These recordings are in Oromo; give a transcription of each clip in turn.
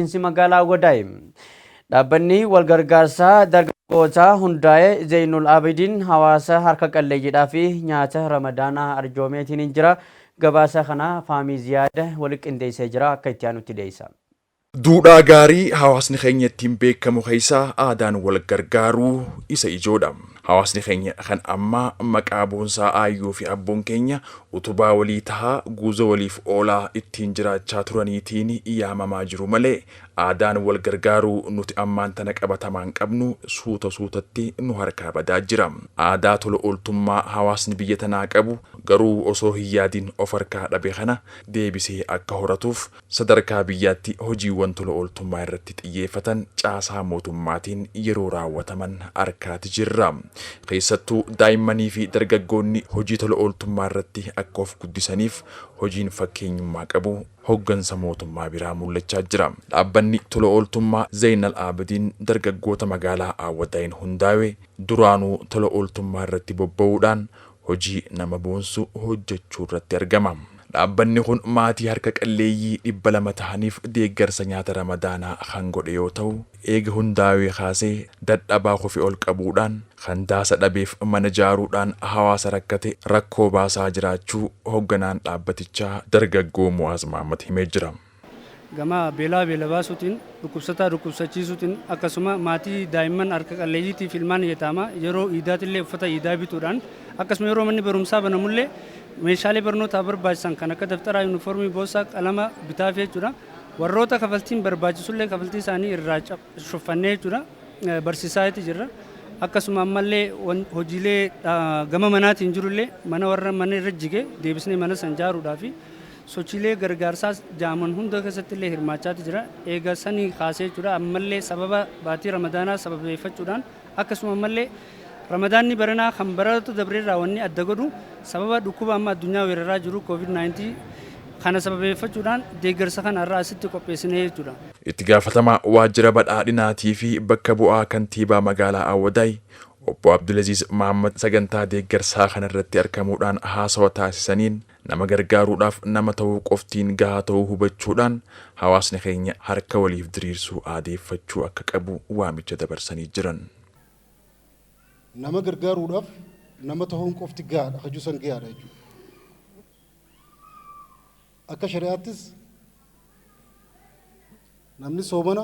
Bulchiinsi magaalaa Awwadaay. Dhaabbanni walgargaarsaa dargaggootaa hundaa'e Zeeynul Aabidiin hawaasa harka qalleeyyiidhaa fi nyaata Ramadaanaa arjoomeetiin jira. Gabaasa kana Faamii Ziyaad wali qindeessee jira, akka itti aanutti dhiyeessa. Duudhaa gaarii hawaasni keenya ittiin beekamu keessaa aadaan wal gargaaruu isa ijoodha. Hawaasni keenya kan ammaa maqaa boonsaa aayyoo fi abboon keenya utubaa walii tahaa, guuza waliif oolaa ittiin jiraachaa turaniitiin yaamamaa jiru malee aadaan wal gargaaruu nuti ammaan tana qabatamaan qabnu suuta suutatti nu harkaa badaa jira. Aadaa tola ooltummaa hawaasni biyya tanaa qabu garuu osoo hin yaadin of harkaa dhabe kana deebisee akka horatuuf sadarkaa biyyaatti hojiiwwan tola ooltummaa irratti xiyyeeffatan caasaa mootummaatiin yeroo raawwataman arkaati jirra. Keessattuu daa'immanii fi dargaggoonni hojii tola ooltummaa irratti akka of guddisaniif hojiin fakkeenyummaa qabu hoggansa mootummaa biraa mul'achaa jira. Dhaabbanni tola ooltummaa Zeeynal Aabidiin dargaggoota magaalaa Awwadaayin hundaawe duraanuu tola ooltummaa irratti bobba'uudhaan hojii nama boonsu hojjechuu irratti argama. Dhaabbanni kun maatii harka qalleeyyii 200 tahaniif deeggarsa nyaata Ramadaanaa kan godhe yoo ta'u, eega hundaawee kaasee dadhabaa kufe ol qabuudhaan, kan daasa dhabeef mana jaaruudhaan hawaasa rakkate rakkoo baasaa jiraachuu hogganaan dhaabbatichaa dargaggoo Mu'aaz Mahammad himee jira. Gama beelaa beela baasuutiin, dhukkubsataa dhukkubsachiisuutiin, akkasuma maatii daa'imman harka qalleeyyiitiif ilmaan yataamaa yeroo iidaatillee uffata iidaa bituudhaan, akkasuma yeroo manni barumsaa banamullee meeshaalee barnootaaf barbaachisan kan akka daftaraa, yuunifoormii, boorsaa, qalama bitaaf jechuudha. Warroota kafaltiin barbaachisullee kafaltii isaanii irraa shuffannee jechuudha barsiisaati jirra. Akkasuma ammallee hojiilee gama manaatiin jirullee mana warra mana irra jige deebisnee mana san ijaaruudhaa fi sochiilee gargaarsaa jaaman hunda keessatti illee hirmaachaati jira. Eega sanii kaasee jechuudha ammallee sababa baatii Ramadaanaa sababeeffachuudhaan, akkasuma ammallee Ramadaanni baranaa kan baroota dabreerraa wanni adda godhu sababa dhukkuba amma addunyaa weeraraa jiru COVID-19 kana sababeeffachuudhaan deeggarsa kana irraa asitti qopheessinee jechuudha. Itti gaafatamaa waajjira badhaadhinaatii fi bakka bu'aa kantiibaa magaalaa Awwadaay obbo Abdulaziz Mahammad sagantaa deeggarsaa kanarratti argamuudhaan haasawa taasisaniin, nama gargaaruudhaaf nama ta'uu qoftiin gahaa ta'uu hubachuudhaan hawaasni keenya harka waliif diriirsuu aadeeffachuu akka qabu waamicha dabarsanii jiran. Nama gargaaruudhaaf nama ta'uun qofti gahaadha, hajuu san gahaadha jechuudha. Akka shari'aattis namni soomana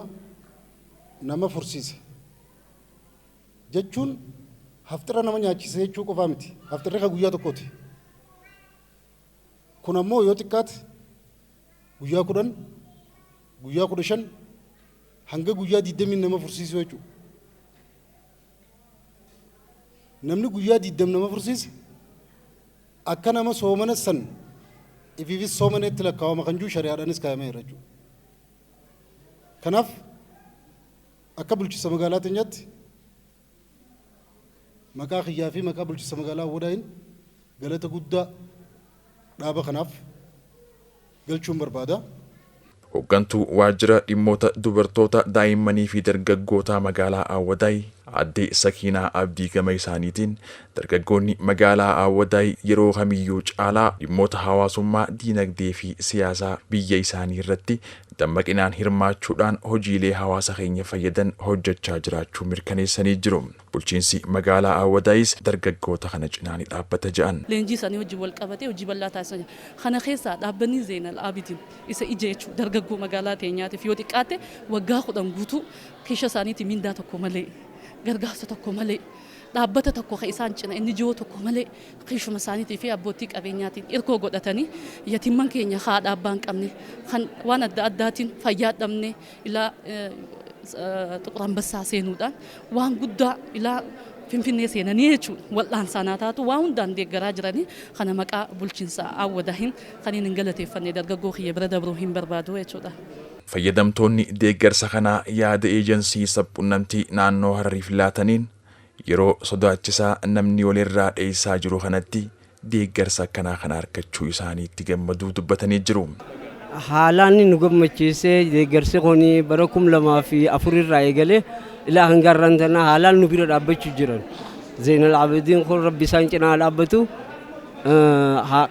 nama fursiise jechuun haftira nama nyaachise jechuu qofaa miti. Haftirri ka guyyaa tokkooti. Kun ammoo yoo xiqqaate guyyaa 10, guyyaa 15 hanga guyyaa 20 nama fursiisuu jechuudha. Namni guyyaa 20 nama fursiise akka nama soomana san ifiifis soomaneetti lakkaawama kan jiru shari'aadhaanis kaayameera jechuudha. Kanaaf akka bulchiinsa magaalaa teenyaatti maqaa kiyyaa fi maqaa bulchiinsa magaalaa Awwadaayin galata guddaa dhaaba kanaaf galchuun barbaada. Hoggantuu waajjira dhimmoota dubartoota, daa'immanii fi dargaggootaa magaalaa Awwadaay aadde Sakiinaa Abdii gama isaaniitiin, dargaggoonni magaalaa Awwadaay yeroo kamiyyuu caalaa dhimmoota hawaasummaa, diinagdee fi siyaasaa biyya isaanii irratti dammaqinaan hirmaachuudhaan hojiilee hawaasa keenya fayyadan hojjechaa jiraachuu mirkaneessanii jiru. Bulchiinsi magaalaa Awwadaayis dargaggoota kana cinaa ni dhaabbata jedhan. Leenjii isaanii wajjin wal qabatee hojii bal'aa taasisan. Kana keessaa dhaabbanni Zeenal Aabidiin isa ija jechuudha, dargaggoo magaalaa teenyaatiif yoo xiqqaatte waggaa 10 guutuu kiisha isaaniitii mindaa tokko malee, gargaarsa tokko malee, dhaabbata tokko kan isaan cina inni ji'oo tokko malee kiishuma isaaniitii fi abbootii qabeenyaatiin irkoo godhatanii yatimman keenya haadha abbaa hin qabne, kan waan adda addaatiin fayyaa dhabne, ilaa Xuqur Ambassaa seenuudhaan waan guddaa ilaa Finfinnee seenanii jechuudha. Wal'aansaa naa taatu waa hundaan deeggaraa jiranii kana maqaa bulchiinsa Awwadaahin kan hin galateeffanne dargaggoo kiyya bira dabruu hin barbaadu jechuudha. Fayyadamtoonni deeggarsa kanaa yaada Eejansii Sabqunnamtii Naannoo Harariif laataniin, yeroo sodaachisaa namni walirraa dheessaa jiru kanatti deeggarsa akkanaa kana argachuu isaaniitti gammaduu dubbatanii jiru. Haalaan nu gammachiisee, deeggarsi kun bara 2004 irraa eegalee ilaa hanga har'aan tanaa haalaan nu bira dhaabbachuu jiran. Zeenal Abediin kun rabbi isaan cinaa dhaabbatu.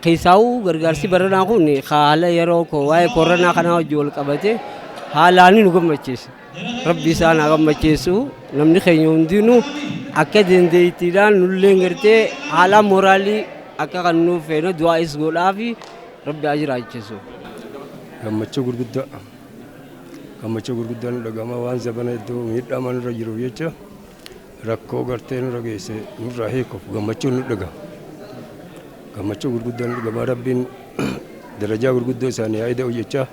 Keessaawuu gargaarsi baranaa kun haala yeroo waa'ee koronaa kanaa wajjin wal qabate Haalaani nu gammachiise. Rabbi isaan haa gammachiisu. Namni keenya hundinuu akka dandeettiidhaan nulleen gartee haala mooraalii akka kan nuuf feene du'aa'is godhaafi Rabbi haa jiraachisu. Gammachuu gurguddaa gammachuu gurguddaa nu dhaga'ama waan zabana iddoo miidhamaa nurra jiruuf jecha rakkoo gartee nurra geesse nurraa hiikuuf gammachuun nu dhaga'ama. Gammachuu gurguddaa nu dhaga'ama Rabbiin darajaa gurguddoo isaanii haa ida'u jecha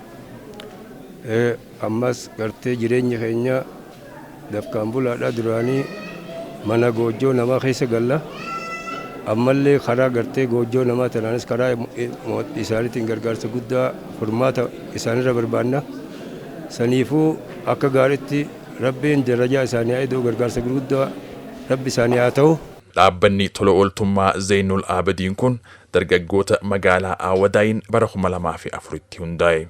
ammas gartee jireenya keenya dafqaan bulaadha duraanii mana goojjoo namaa keessa galla ammallee karaa gartee goojjoo namaa tanaanis karaa isaaniitiin gargaarsa guddaa furmaata isaanirra barbaanna saniifuu akka gaariitti Rabbiin darajaa isaanii haa ida'u gargaarsa gurguddaa Rabbi isaanii haa ta'u. Dhaabbanni tola ooltummaa Zeeynul Aabidiin kun dargaggoota magaalaa Aawadaayin bara 2004tti hundaa'e.